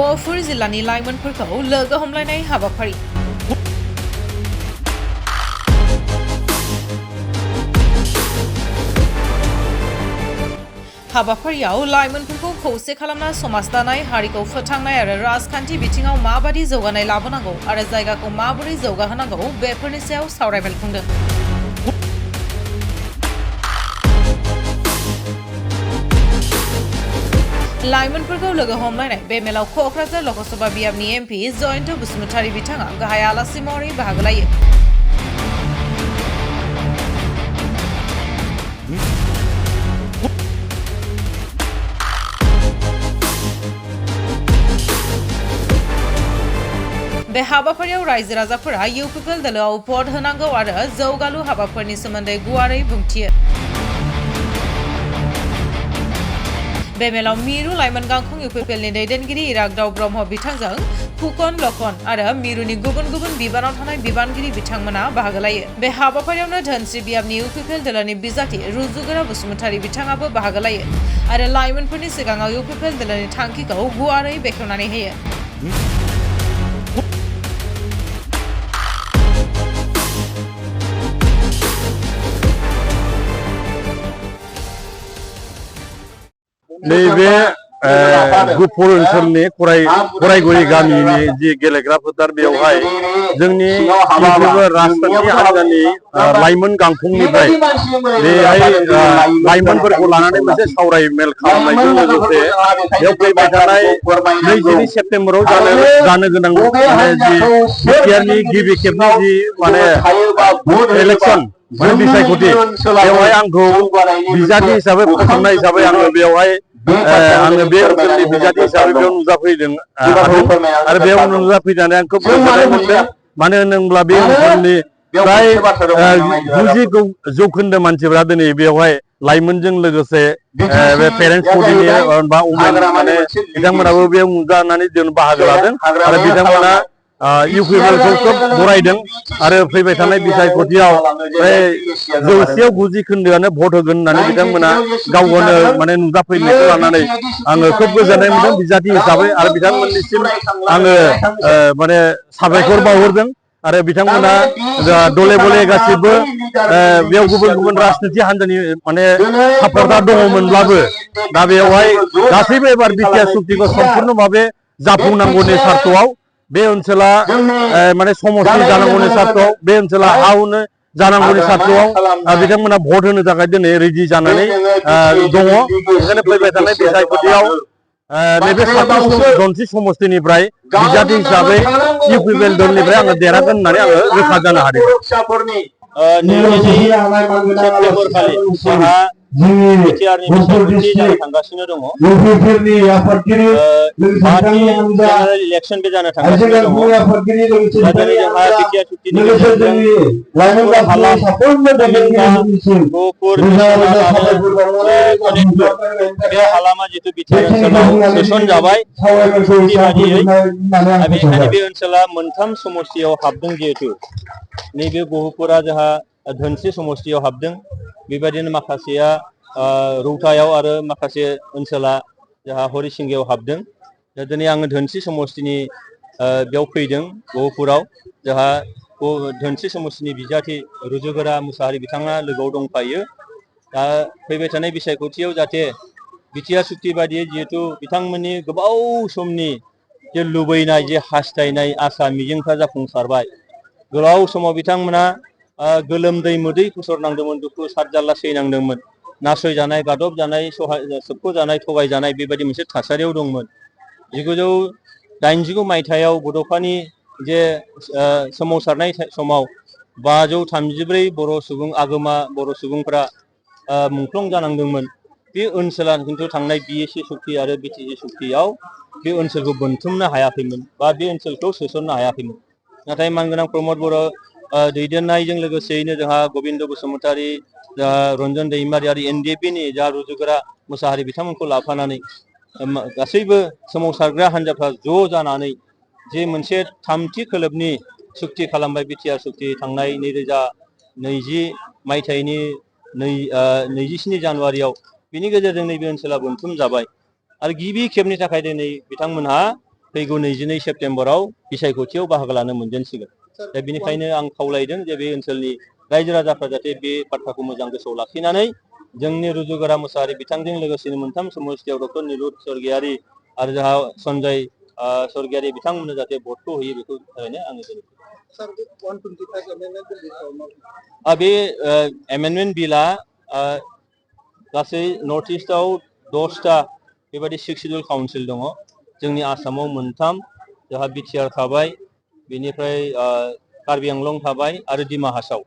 गफुर जिल्लानि लाइमोनफोरखौ लोगो हमलायनाय हाबाफारि हाबाफारियाव लाइमोनफोरखौ खौसे खालामना समाज दानाय हारिखौ फोथांनाय आरो राजखान्थि बिथिङाव माबादि जौगानाय लाबोनांगौ आरो जायगाखौ माबोरै जौगाहोनांगौ बेफोरनि सायाव सावरायमेल खुंदों। लाइमोनफोरखौ लोगो हमलायनाय बे मेलाव क'क्राझार लकसभा बियाबनि एमपि जयन्त बसुमतारी बिथाङा गाहाय आलासि महरै बाहागो लायो। बे हाबाफारियाव रायजो राजाफोरा इउपिपिएल दोलोआव भट होनांगौ आरो जौगालु हाबाफोरनि सोमोन्दै गुवारै बुंथियो। बे मेलाव मिरु लाइमोन गांखं इउपिपिएलनि दैदेनगिरि इरागदाव ब्रह्म बिथांजों फुकन लकन आरो मिरुनि गुबुन गुबुन बिबानाव थानाय बिबानगिरि बिथांमोना बाहागो लायो। बे हाबाफारियावनो धोनस्रि बियाबनि इउपिपिएल दोलोनि बिजाथि रुजुगोरा बसुमतारी बिथाङाबो बाहागो लायो आरो लाइमोनफोरनि सिगाङाव इउपिपिएल दोलोनि थांखिखौ गुवारै बेखेवनानै होयो। नैबे गुफुर ओनसोलनि खराइगुरि गामिनि जि गेलेग्रा फोथार बेवहाय जोंनि राजखान्थि हान्जानि लाइमोन गांखंनिफ्राय बेहाय लाइमोनफोरखौ लानानै मोनसे सावरायमेल खालामनायजों लोगोसे बेयाव फैबाय थानाय 22 सेप्तेम्बराव जानो गोनां माने जि बिटिआरनि गिबि खेबनि जि माने इलेक्सन माने बिसायख'थि बेवहाय आंखौ बिजाथि हिसाबै फसंनाय हिसाबै आङो बेवहाय आङो बे ओनसोलनि बिजाथि हिसाबै बेयाव नुजाफैदों आरो बेयाव नुजाफैनानै आं खोब गोजोननाय मोनदों। मानो होनोब्ला बे ओनसोलनि प्राय 90% मानसिफोरा दिनै बेवहाय लाइमोनजों लोगोसे बे पेरेन्टस बडिनि बा उमेन माने बिथांमोनाबो बेयाव नुजानानै बाहागो लादों आरो बिथांमोना इउपिपिएलखौ खोब बरायदों आरो फैबाय थानाय बिसायख'थियाव फ्राय 90% भट होगोन होननानै बिथांमोना गाव गावनो माने नुजाफैनायखौ लानानै आङो खोब गोजोननाय मोनदों बिजाथि हिसाबै आरो बिथांमोननिसिम आङो माने साबायखर बावहरदों आरो बिथांमोना दले बले गासिबो बेयाव गुबुन गुबुन राजनिति हान्जानि माने सापर्टआ दङमोनब्लाबो दा बेवहाय गासैबो एबार बिटिआर सुक्तिखौ सम्पुर्ण भाबे जाफुंनांगौनि सार्थआव बे ओनसोला माने समष्टि जानांगौनि सार्थआव बे ओनसोला हाउनो जानांगौनि सार्थआव बिथांमोना भट होनो थाखाय दिनै रेडि जानानै दङ। ओंखायनो फैबाय थानाय बिसायख'थियाव नैबे धनस्रि समष्टिनिफ्राय बिजाथि हिसाबै इउपिपिएल दलनिफ्राय आङो देरहागोन होननानै आङो रोखा जानो हादों। बिटिआरनि बिसायख'थि जानो थांगासिनो दङ। जेनेरेल इलेक्सनबो जानो थांगासिनो दङ। दा दिनै जोंहा बिटिआर सुक्तिनि गेजेरजों गहपुर बे हालामा जितु बिटिआर ओनसोलाव सोसनजाबाय सुक्ति बादियै बेनिखायनो बे ओनसोला मोनथाम समष्टियाव हाबदों। जिहेतु नैबे गहपुरा जोंहा धोनस्रि समष्टियाव हाबदों, बेबायदिनो माखासेया रौतायाव आरो माखासे ओनसोला जोंहा हरिसिंगायाव हाबदों। दा दिनै आङो धोनस्रि समष्टिनि बेयाव फैदों गहपुराव। जोंहा धोनस्रि समष्टिनि बिजाथि रुजुगोरा मुसाहारि बिथाङा लोगोआव दंफायो। दा फैबाय थानाय बिसायख'थियाव जाहाथे बिटिआर सुक्ति बादियै जिहेतु बिथांमोननि गोबाव समनि जे लुबैनाय जे हास्थायनाय आसा मिजिंफ्रा जाफुंसारबाय। गोलाव समाव बिथांमोना गोलोमदै मोदै फुसरनांदोंमोन, दुखु सारजारला सैनांदोंमोन, नासयजानाय गादबजानाय सोबख'जानाय थगायजानाय बेबायदि मोनसे थासारियाव दंमोन। 1989 मायथाइयाव बड'फानि जे सोमावसारनाय समाव 534 बर' सुबुं आगोमा बर' सुबुंफ्रा मुंख्लं जानांदोंमोन। बे ओनसोला खिन्थु थांनाय बिएसि सुक्ति आरो बिटिसि सुक्तियाव बे ओनसोलखौ बोनथुमनो हायाखैमोन बा बे ओनसोलखौ सोसननो हायाखैमोन। नाथाय मानगोनां प्रमद बर' दैदेननायजों लोगोसेयैनो जोंहा गबिन्द बसुमतारी, रन्जन दैमारि आरो एनडिएफबिनि जा रुजुगोरा मुसाहारि बिथांमोनखौ लाफानानै गासैबो सोमावसारग्रा हान्जाफ्रा ज' जानानै जे मोनसे थामथि खोलोबनि सुक्ति खालामबाय बिटिआर सुक्ति थांनाय 2020 मायथाइनि 27 जानुवारियाव। बिनि गेजेरजों नैबे ओनसोला बोनथुम जाबाय आरो गिबि खेबनि थाखाय दिनै बिथांमोनहा फैगौ 22 सेप्तेम्बराव बिसायख'थियाव बाहागो लानो मोनजेनसिगोन। दा बेनिखायनो आं खावलायदों जे बे ओनसोलनि रायजो राजाफ्रा जाहाथे बे बाथ्राखौ मोजां गोसोआव लाखिनानै जोंनि रुजुगोरा मोसाहारि बिथांजों लोगोसेनो मोनथाम समस्तियाव डक्टर निरुत स्वर्गियारि आरो जोंहा सन्जय स्वर्गियारि बिथांमोननो जाहाथे भटखौ होयो बेखौ थाखायनो आङो बे एमेन्डमेन्ट बिला गासै नर्थ इस्टआव 10टा बेबायदि 6 शिड्युल काउन्सिल दङ। जोंनि आसामाव 3 जोंहा बिटिआर थाबाय, बेनिफ्राय कार्बि आंलं थाबाय आरो दिमा हासाव,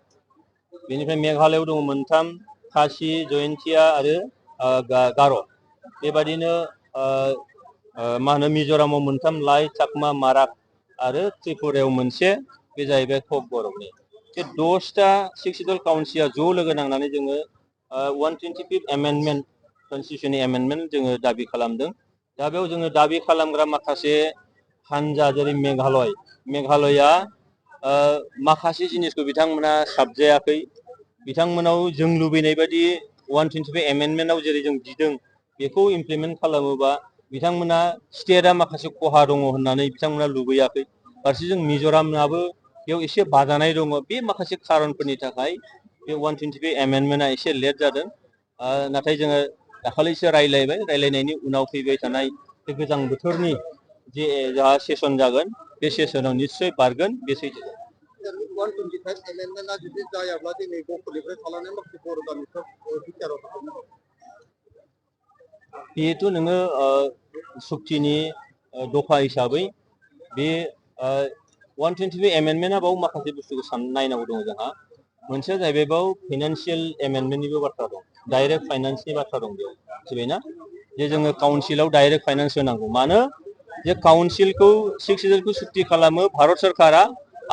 बेनिफ्राय मेघालयआव दङ 3 खासि, जयन्तिया आरो गार'। बेबादिनो मा होनो मिज'रामाव 3 लाइ, चाकमा, माराक आरो त्रिपुरायाव 1 बे जाहैबाय कक बरकनि। बे 10टा 6 शिड्युल काउन्सिला ज' लोगो नांनानै जोङो 125th एमेन्डमेन्ट कनस्टिटिउसननि एमेन्डमेन्ट जोङो दाबि खालामदों। दा बेयाव जोङो दाबि खालामग्रा माखासे हानजा जेरै मेघालया माखासे जिनिसखौ बिथांमोना साबजायाखै। बिथांमोनाव जों लुबैनाय बायदि 125 एमेन्डमेन्टआव जेरै जों बिदों बेखौ इमप्लिमेन्ट खालामोबा बिथांमोना स्टेटआ माखासे खहा दङ होननानै बिथांमोना लुबैयाखै। फारसेजों मिज'रामाबो बेयाव एसे बाजानाय दङ। बे माखासे खारनफोरनि थाखाय बे 125 एमेन्डमेन्टआ एसे लेट जादों। नाथाय जोङो दाखालिसो रायलायबाय, रायलायनायनि उनाव फैबाय थानाय बे गोजां बोथोरनि जे जोंहा सेसन जागोन बे सेसनाव निश्चय बारगोन, बे सैथो। 125 एमेन्डमेन्टआ जुदि जायाब्ला दिनै गफुरनिफ्राय थालांनाय माखासे बर' गामिफोर बिटिआरआव थागोन। बेथ' नोङो सुक्तिनि दफा हिसाबै बे 125 एमेन्डमेन्टआ बाव माखासे बुस्थुखौ नायनांगौ दङ जोंहा। मोनसेया जाहैबाय बाव फाइनान्सियेल एमेन्डमेन्टनिबो बाथ्रा दं, डाइरेक्ट फाइनान्सनि बाथ्रा दं बेयाव, मिथिबायना? जे जोङो काउन्सिलाव डाइरेक्ट फाइनान्स होनांगौ। मानो जे काउन्सिलखौ 6 शिड्युलखौ सुक्ति खालामो भारत सरकारा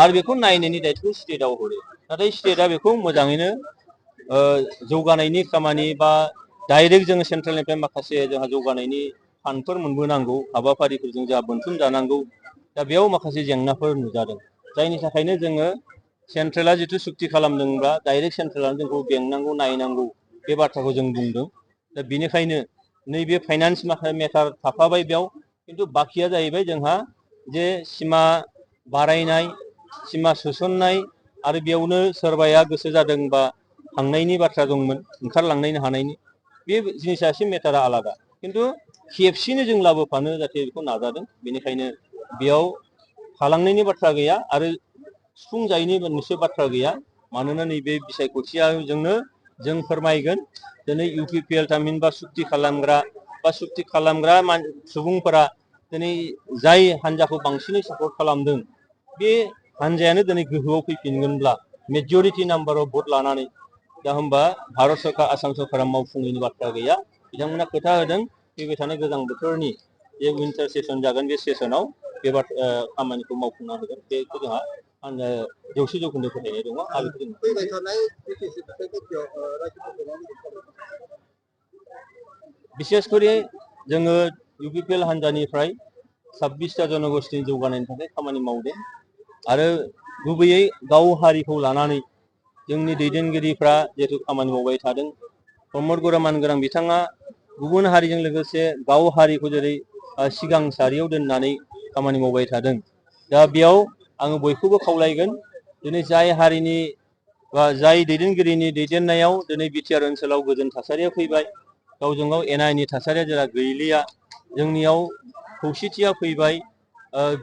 आरो बेखौ नायनायनि दायित्वखौ स्टेटआव हरो। नाथाय स्टेटआ बेखौ मोजाङैनो जौगानायनि खामानि बा डाइरेक्ट जोङो सेन्ट्रेलनिफ्राय माखासे जोंहा जौगानायनि फान्डफोर मोनबोनांगौ, हाबाफारिफोरजों जोंहा बोनथुम जानांगौ। दा बेयाव माखासे जेंनाफोर नुजादों, जायनि थाखायनो जोङो सेन्ट्रेला जिथु सुक्ति खालामदोंब्ला डाइरेक्ट सेन्ट्रेलानो जोंखौ बेंनांगौ, नायनांगौ बे बाथ्राखौ जों बुंदों। दा बेनिखायनो नैबे फाइनान्स माखासे मेटार थाफाबाय बेयाव, खिन्थु बाखिया जाहैबाय जोंहा जे सिमा बारायनाय, सिमा सोसननाय आरो बेयावनो सोरबाया गोसो जादोंबा थांनायनि बाथ्रा दंमोन, ओंखारलांनो हानायनि, बे जिनिसा एसे मेटारा आलादा। खिन्थु खेबसेनो जों लाबोफानो जाहाथे बेखौ नाजादों। बेनिखायनो बेयाव थालांनायनि बाथ्रा गैया आरो सुफुंजायैनि मोनसे बाथ्रा गैया। मानोना नैबे बिसायख'थियाजोंनो जों फोरमायगोन दिनै इउपिपिएल थामहिनबा सुक्ति खालामग्रा सुबुंफोरा दिनै जाय हान्जाखौ बांसिनै सापर्ट खालामदों बे हान्जायानो दिनै गोहोआव फैफिनगोनब्ला मेजरिटि नाम्बाराव भट लानानै, दा होमबा भारत सरकार, आसाम सरकारा मावफुङैनि बाथ्रा गैया। बिथांमोना खोथा होदों फैबाय थानाय गोजां बोथोरनि जे उइन्टार सेसन जागोन बे सेसनाव बे खामानिखौ मावफुंना होगोन। बेखौ जोंहा 100% फोथायनाय दङ। फैबाय थानाय बिटिसि बिसायख'थियाव बिसेसकरि जोङो इउपिपिएल हान्जानिफ्राय 26टा जनगोष्ठीनि जौगानायनि थाखाय खामानि मावदों आरो गुबैयै गाव हारिखौ लानानै जोंनि दैदेनगिरिफ्रा जिहेतु खामानि मावबाय थादों। प्रमद बर'मान गोनां बिथाङा गुबुन हारिजों लोगोसे गाव हारिखौ जेरै सिगां सारियाव दोननानै खामानि मावबाय थादों। दा बेयाव आङो बयखौबो खावलायगोन, दिनै जाय हारिनि बा जाय दैदेनगिरिनि दैदेननायाव दिनै बिटिआर ओनसोलाव गोजोन थासारिया फैबाय, गावजों गाव एना एनि थासारिया जेला गैलिया, जोंनियाव खौसेथिया फैबाय,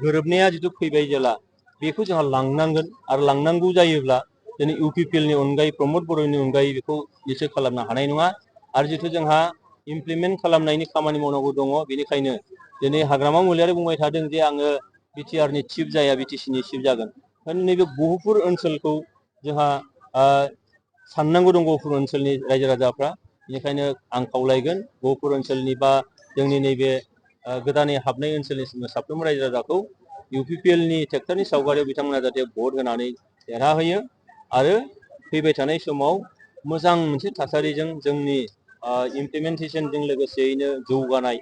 गोरोबनाया जिथु फैबाय जेला, बेखौ जोंहा लांनांगोन आरो लांनांगौ जायोब्ला दिनै इउपिपिएलनि अनगायै प्रमद बर'नि अनगायै बेखौ निश्चय खालामनो हानाय नङा। आरो जिथु जोंहा इमप्लिमेन्ट खालामनायनि खामानि मावनांगौ दङ। बेनिखायनो दिनै हाग्रामा महिलारि बुंबाय थादों जे आङो बिटिआरनि चिफ जाया, बिटिसिनि चिफ जागोन। ओंखायनो नैबे गहपुर ओनसोलखौ जोंहा साननांगौ दं, गहपुर ओनसोलनि रायजो राजाफ्रा। बेनिखायनो आं खावलायगोन गहपुर ओनसोलनि बा जोंनि नैबे गोदानै हाबनाय ओनसोलनि साफ्रोमबो रायजो राजाखौ इउपिपिएलनि ट्रेक्टरनि सावगारियाव बिथांमोना जाहाथे भट होनानै देरहाहोयो आरो फैबाय थानाय समाव मोजां मोनसे थासारिजों जोंनि इमप्लिमेन्टेसनजों लोगोसेयैनो जौगानाय,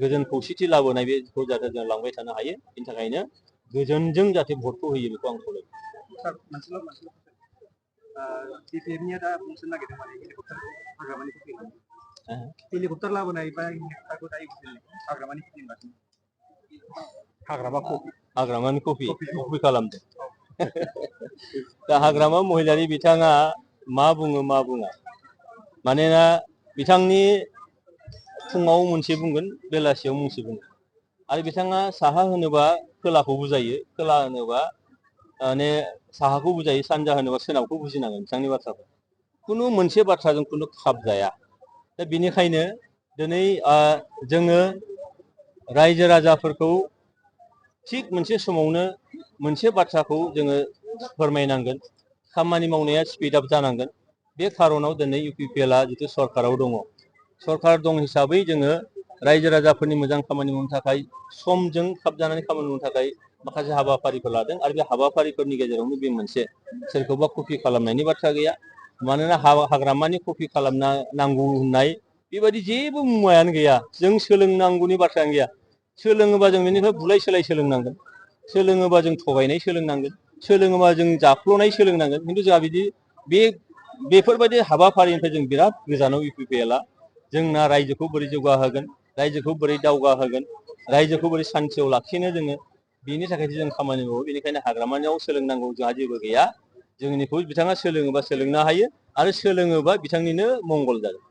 गोजोन खौसेथि लाबोनाय बेखौ जाहाथे जों लांबाय थानो हायो। बेनि थाखायनो गोजोनजों जाहाथे भटखौ होयो बेखौ आं खावलायो। बिटिआरनिया दा बुंनो नागिरदों माने हेलिकप्टार लाबोनाय बा हाग्रामानि हाग्रामा कफि हाग्रामानि कफि खालामदों दा हाग्रामा महिलारि बिथाङा मा बुङो मा बुङा मानोना बिथांनि फुङाव मोनसे बुंगोन बेलासियाव मोनसे बुंगोन आरो बिथाङा साहा होनोबा खोलाखौ बुजायो खोला होनोबा माने साहाखौ बुजायो सानजा होनोबा सोनाबखौ बुजिनांगोन बिथांनि बाथ्राखौ खुनु मोनसे बाथ्राजों खुनु खाब जाया दा बेनिखायनो दिनै जोङो रायजो राजाफोरखौ थिग मोनसे समावनो मोनसे बाथ्राखौ जोङो फोरमायनांगोन खामानि मावनाया स्पिड आप जानांगोन बे खारनाव दिनै इउपिपिएलआ जितु सरकाराव दङ सरकार दं हिसाबै जोङो रायजो राजाफोरनि मोजां खामानि मावनो थाखाय समजों खाबजानानै खामानि मावनो थाखाय माखासे हाबाफारिफोर लादों आरो बे हाबाफारिफोरनि गेजेरावनो बे मोनसे सोरखौबा कपि खालामनायनि बाथ्रा गैया मानोना हाग्रामानि कपि खालामना नांगौ होननाय बेबायदि जेबो मुवायानो गैया जों सोलोंनांगौनि बाथ्रायानो गैया सोलोङोबा जों बेनिफ्राय बुलाय सोलाय सोलोंनांगोन सोलोङोबा जों थगायनाय सोलोंनांगोन सोलोङोबा जों जाख्ल'नाय सोलोंनांगोन खिन्थु जोंहा बिदि बेफोरबायदि हाबाफारिनिफ्राय जों बिराद गोजानाव इउपिपिएलआ जोंना रायजोखौ बोरै जौगाहोगोन रायजोखौ बोरै दावगाहोगोन रायजोखौ बोरै सान्थियाव लाखिनो जोङो बेनि थाखायसो जों खामानि मावो बेनिखायनो हाग्रामानियाव सोलोंनांगौ जोंहा जेबो गैया जोंनिखौ बिथाङा सोलोङोबा सोलोंनो हायो आरो सोलोङोबा बिथांनिनो मंगल जागोन